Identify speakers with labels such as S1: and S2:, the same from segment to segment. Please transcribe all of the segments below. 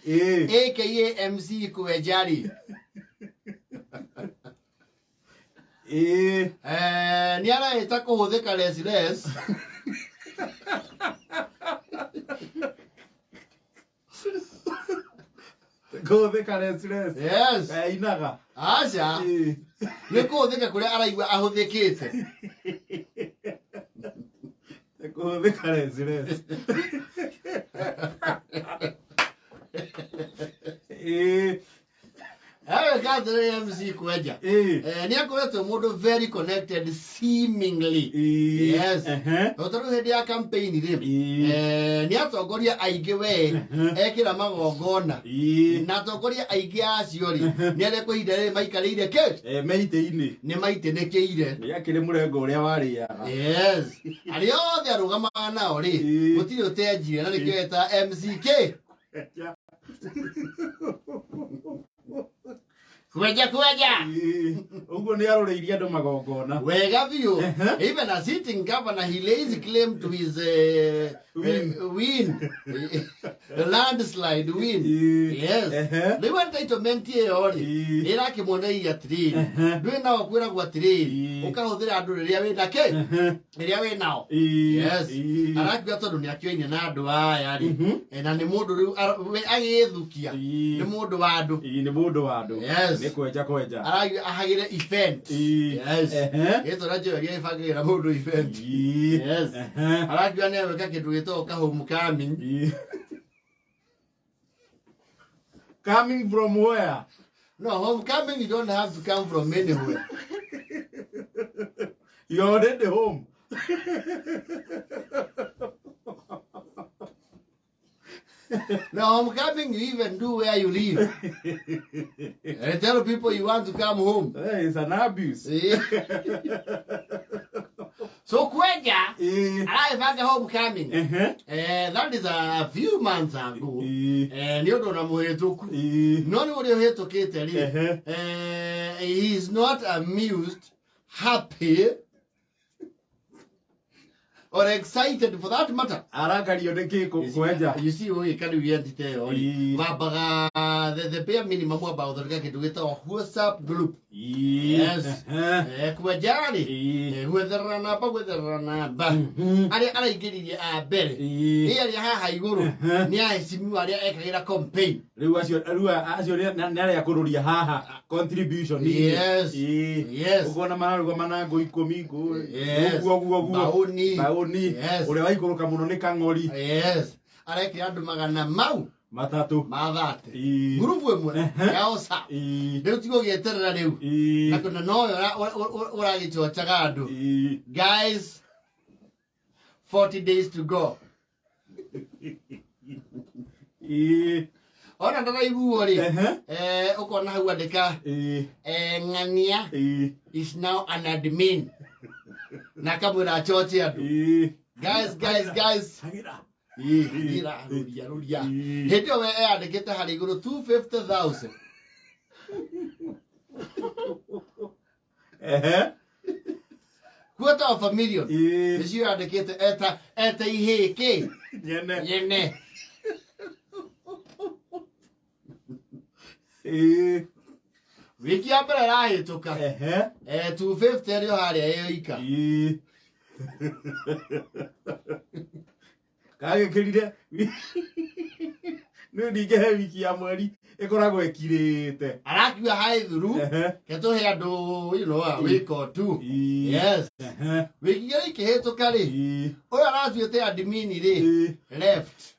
S1: Aka MC Kwenja rĩ, nĩ araĩta kũhũthĩka less less.
S2: Kũhũthĩka less less.
S1: Yes.
S2: Ainaga.
S1: Aca. Nĩ kũhũthĩka kũrĩa araigua ahũthĩkĩte.
S2: Kũhũthĩka less less.
S1: Agĩka atĩrĩrĩ MC Kwenja. Nĩ akoretwo mũndũ very connected seemingly. Yes. No tondũ hĩndĩ ya campaign rĩ, nĩ atongoria aingĩ we ekĩra magongona. Na atongoria aingĩ acio rĩ, nĩ arĩa kwa ihinda rĩrĩ maikarĩire kĩ?
S2: Me itĩ-inĩ.
S1: Nĩ maitĩnĩkĩire.
S2: Nĩ akĩrĩ mũrengo ũrĩa warĩaga.
S1: Yes. Arĩa othe arũgamaga nao rĩ, gũtirĩ ũtenjire na nĩkĩo eta MCK. Kwenja kwenja.
S2: Ũguo nĩ arũrĩirie andũ magongona.
S1: Wega biũ. Even a sitting governor, he lays claim to his
S2: Win.
S1: Win. Landslide win. Yes. Rĩu entitlement ĩyo rĩ, ĩrakĩmuonereria atĩrĩrĩ, ndwĩ nao kwĩragwo atĩrĩrĩ, ũkahũthĩra andũ rĩrĩa wĩna kĩ? Rĩrĩa wĩ nao. Yes. Arakiuga tondũ nĩ akĩoine na andũ aya rĩ, na nĩ mũndũ rĩu we agĩgĩthukia, nĩ mũndũ wa andũ.
S2: Nĩ mũndũ wa andũ.
S1: Yes.
S2: Nĩ kwenja kwenja.
S1: Arakiuga ahagĩre event. Yes. Gĩtũ na njoya ĩbangagĩra mũndũ event. Yes. Arakiuga nĩ egwĩka kĩndũ gĩtagwo ka homecoming.
S2: Coming from where?
S1: No, homecoming you don't have to come from anywhere.
S2: You're already home.
S1: No, homecoming you even do where you live. And tell people you want to come home.
S2: Hey, it's an abuse.
S1: So Kwenja, aragĩbanga homecoming. That is a few months ago. Nĩ ũndũ na mũhĩtũku. No nĩ ũrĩa ũhĩtũkĩte rĩ. He is not amused, happy, or excited for that matter.
S2: Arakario nĩ kĩ kwenja?
S1: You see, ũgĩka rĩu entity ĩyo rĩ, wambaga the bare minimum wambaga gũthondeka kĩndũ gĩtagwo WhatsApp group. Yes. Kwenja rĩ, gwetherera namba, gwetherera namba. Arĩa araingĩririe a mbere, nĩ arĩa haha igũrũ, nĩ aheshimiwa arĩa ekagĩra campaign.
S2: Rĩu acio, rĩu acio nĩ arĩa kũrũria haha contribution.
S1: Yes. Yes.
S2: Ũkona mararũgama na ngũ 10, ngũ.
S1: Yes.
S2: Ũguo, ũguo, ũguo.
S1: Mbaũni.
S2: Mbaũni.
S1: Yes.
S2: Ũrĩa waikũrũka mũno nĩ kang'ori.
S1: Yes. Arekĩra andũ magana mau.
S2: 3.
S1: Mathate. Ngurubu ĩmwe. Ya WhatsApp. Rĩu tiga ũgĩeterera rĩu. Na kuna noyo ũragĩcocaga andũ. Guys, 40 days to go. Ona ndaraiguo rĩ, ũkona hau andĩka, Ng'ania is now an admin. Na akamwĩra acoche andũ. Guys, guys, guys.
S2: Hagĩra.
S1: Hagĩra, rũria, rũria. Hĩndĩ ĩyo we eyandĩkĩte harĩ igũrũ 250,000. Quarter of a million. Nĩcio yandĩkĩte eta ihĩĩ kĩ?
S2: Nyene.
S1: Nyene. Wiki ya mbere ĩrahĩtũka. 250 ĩrĩ o harĩa ĩyo ika.
S2: Kagĩkĩrire. Nĩ ningĩ he wiki ya mweri ĩkoragwo ĩkirĩte.
S1: Arakiuga haĩ thuru, ke tũhe andũ, you know, a week or two. Yes. Wiki igĩrĩ ikĩhĩtũka rĩ, ũyũ aratuĩte admin rĩ, left.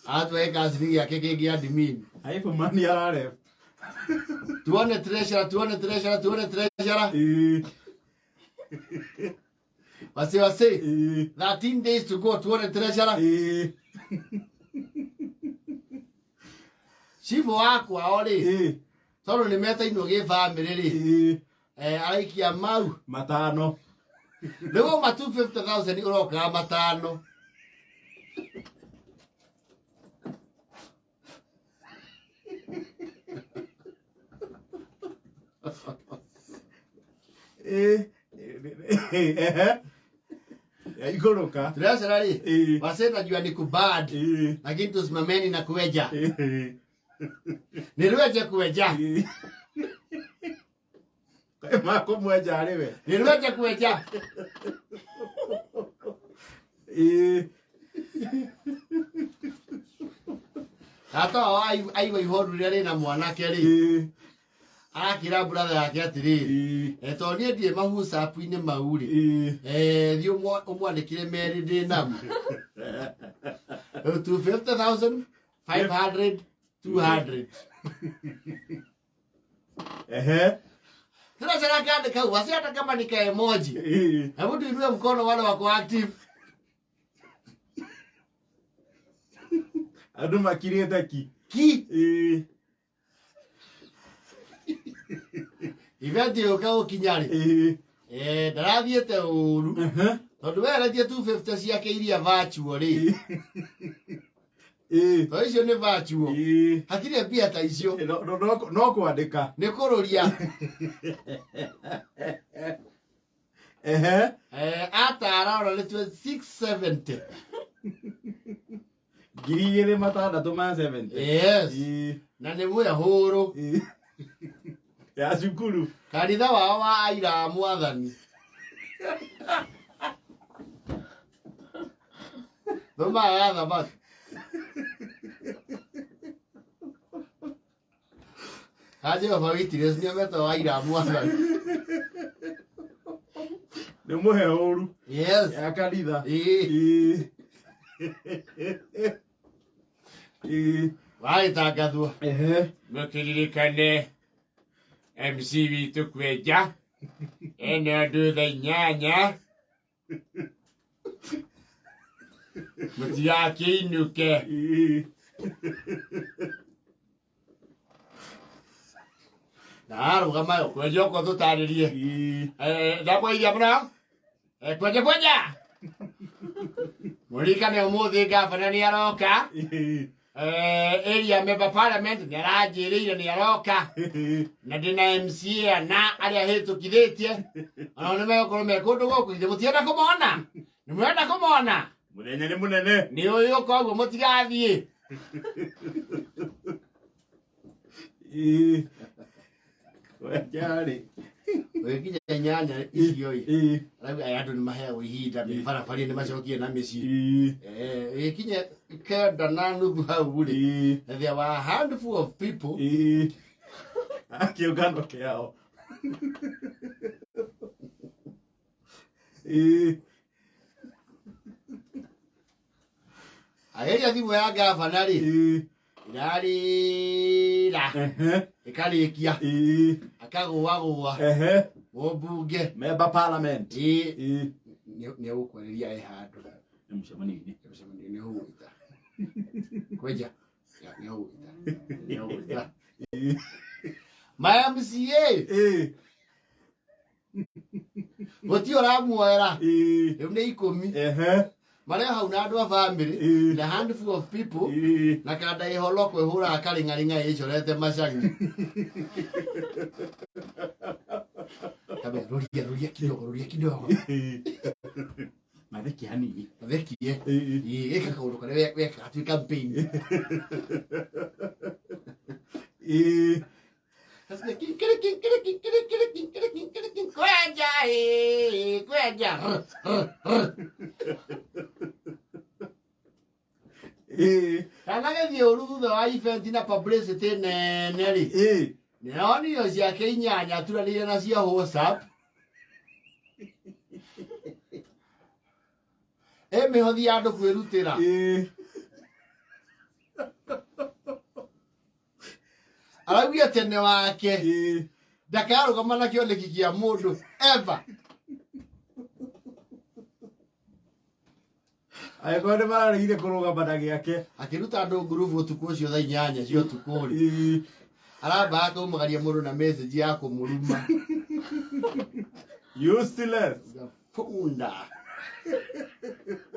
S1: Aratweka gaciri gĩake kĩngĩ admin.
S2: Aibu mani ara left.
S1: Tuone treasurer, tuone treasurer, tuone treasurer. Wasi wasi. 13 days to go, tuone treasurer. Chifu wakwa o rĩ, tondũ nĩ metainwo gĩ family rĩ, araikia mau
S2: 5.
S1: Rĩu auma 250,000 ũrokaga 5.
S2: Yaikũrũka.
S1: Turacera rĩ,
S2: Ĩĩ.
S1: wase najua ni kubad,
S2: Ĩĩ.
S1: lakini tusimameni na kuweja.
S2: Ĩĩ.
S1: Ni rweje kuweja.
S2: Ĩĩ. Kaĩ makũmwenja arĩ we.
S1: Ni rweje kuweja.
S2: Ĩĩ.
S1: Tata wao aigua ihoru rĩrĩa rĩna mwanake rĩ,
S2: Ĩĩ.
S1: arakĩra brother yake atĩrĩrĩ,
S2: Ĩĩ.
S1: tondũ niĩ ndirĩ maWhatsApp-inĩ mau rĩ,
S2: Ĩĩ.
S1: thiĩ ũmwandĩkĩre merĩ ndĩ namo. Rĩu 250,000, 500, 200.
S2: Ehe.
S1: Tunachora kandika hau, wasi hata kama ni ka emoji.
S2: Ĩĩ.
S1: Hebu tuinue mkono wale wako active.
S2: Andũ makirĩte ki.
S1: Ki
S2: Ĩĩ.
S1: event yũka gũkinya rĩ,
S2: Ĩĩ.
S1: ndarathiĩte ũru.
S2: Ehe.
S1: Tondũ weretie 250 ciake iria virtual rĩ,
S2: Ĩĩ.
S1: tondũ icio nĩ virtual.
S2: Ĩĩ.
S1: Hatirĩ mbia ta icio.
S2: No, no, no, no kwandĩka.
S1: Nĩ kũrũria.
S2: Ehe.
S1: Atara ona nĩ 670.
S2: 2670.
S1: Yes.
S2: Ĩĩ.
S1: Na nĩ mwehũrũ.
S2: Ĩĩ. Ya cukuru.
S1: Kanitha wao wa aira a mwathani. Thoma ya thamaki. A Jehova Witness nĩo metagwo aira a mwathani.
S2: Nĩ mũhehũru.
S1: Yes.
S2: Ya kanitha.
S1: Ĩĩ.
S2: Ĩĩ. Ĩĩ.
S1: Wagĩtangathwo.
S2: Ehe.
S3: Mũkĩririkane MC witũ kwenja ena andũ thaa 8 mũtigakĩinũke.
S2: Ĩĩ.
S1: Na arũgama yo
S3: Kwenja ũko tũtarĩrie.
S2: Ĩĩ.
S3: Ndamwĩiria mũno. Kwenja kwenja. Mũririkane ũmũthĩ ngavana nĩ aroka.
S2: Ĩĩ.
S3: Area member parliament nĩ aranjĩrĩire nĩ aroka.
S2: Ĩĩ.
S3: Na ndĩna MCA ana arĩa hĩtũkithĩtie. Onao nĩ megũkorwo me kũndũ gũkũ. Ithe mũtienda kũmona? Nĩ mũrenda kũmona?
S2: Mũthenya nĩ mũnene.
S3: Nĩ ũyũ koguo mũtigathiĩ.
S2: Ĩĩ. Kwenja rĩ.
S1: Ũgĩkinya 8 icio ĩ.
S2: Ĩĩ.
S1: Arauga aya andũ nĩ maheagwo ihinda mĩbarabara nĩ macokie na mĩciĩ.
S2: Ĩĩ.
S1: Ĩgĩkinya 9:30 hau rĩ,
S2: Ĩĩ.
S1: there were a handful of people.
S2: Ĩĩ. A kĩũngano kĩao. Ĩĩ.
S1: Ageria thimũ ya gavana rĩ,
S2: Ĩĩ.
S1: ĩrarĩra
S2: Ehe.
S1: ĩkarĩkia
S2: Ĩĩ.
S1: akagũagũa
S2: Ehe.
S1: mũmbunge.
S2: Member parliament.
S1: Ĩĩ.
S2: Ĩĩ.
S1: Nĩ egũkwarĩria e handũ.
S2: Nĩ mũcemanio-inĩ.
S1: Mũcemanio nĩ ũgũita. Kwenja. Nĩ ũgũita. Nĩ ũgũita.
S2: Ĩĩ.
S1: Ma MCA
S2: Ĩĩ.
S1: gũtirĩ ũramuoera.
S2: Ĩĩ.
S1: Rĩu nĩ 10.
S2: Ehe.
S1: Marĩ o hau na andũ a bamĩrĩ
S2: Ĩĩ.
S1: na handful of people
S2: Ĩĩ.
S1: na kanda ĩholoko ĩhũraga karĩng'arĩng'a ĩcorete macang'i. Kambe rũria rũria kidogo rũria kidogo.
S2: Ĩĩ. Mathekie hanini.
S1: Mathekie.
S2: Ĩĩ.
S1: Ĩĩ, ĩka kaũndũ karĩa wekaga twĩ campaign.
S2: Ĩĩ.
S1: Kasikia kinkiri kinkiri kinkiri kinkiri kinkiri kinkiri kinkiri kwenja ĩĩ, kwenja. Rr, rr, rr.
S2: Ĩĩ.
S1: Kana gĩthiĩ ũru thutha wa event na publicity nene rĩ.
S2: Ĩĩ.
S1: Nĩonire ciake 8 aturanĩire na cia WhatsApp. Ĩ mĩhothi ya andũ kwĩrutĩra.
S2: Ĩĩ.
S1: Araugire tene wake
S2: Ĩĩ.
S1: ndakarũgama na kĩoneki kĩa mũndũ ever.
S2: Angĩkorwo nĩ mararegire kũrũgama na gĩake.
S1: Akĩruta andũ ngurubu ũtukũ ũcio thaa 8 cia ũtukũ rĩ.
S2: Ĩĩ.
S1: Aramba akaumagaria mũndũ na message ya kũmũruma.
S2: Useless.
S1: Funda.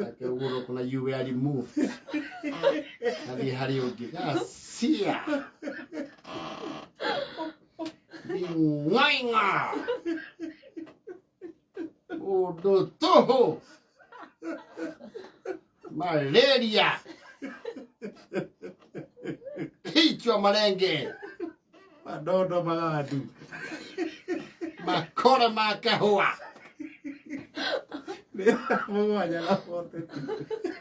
S1: Akĩgũrwo kuna you were removed. Athiĩ harĩ ũngĩ. Gacia. Ng'aing'a. Ũndũ tũhũ. Malaria, kichwa marenge,
S2: Madondo magandu.
S1: Makora ma kahũa.
S2: 7 na 42.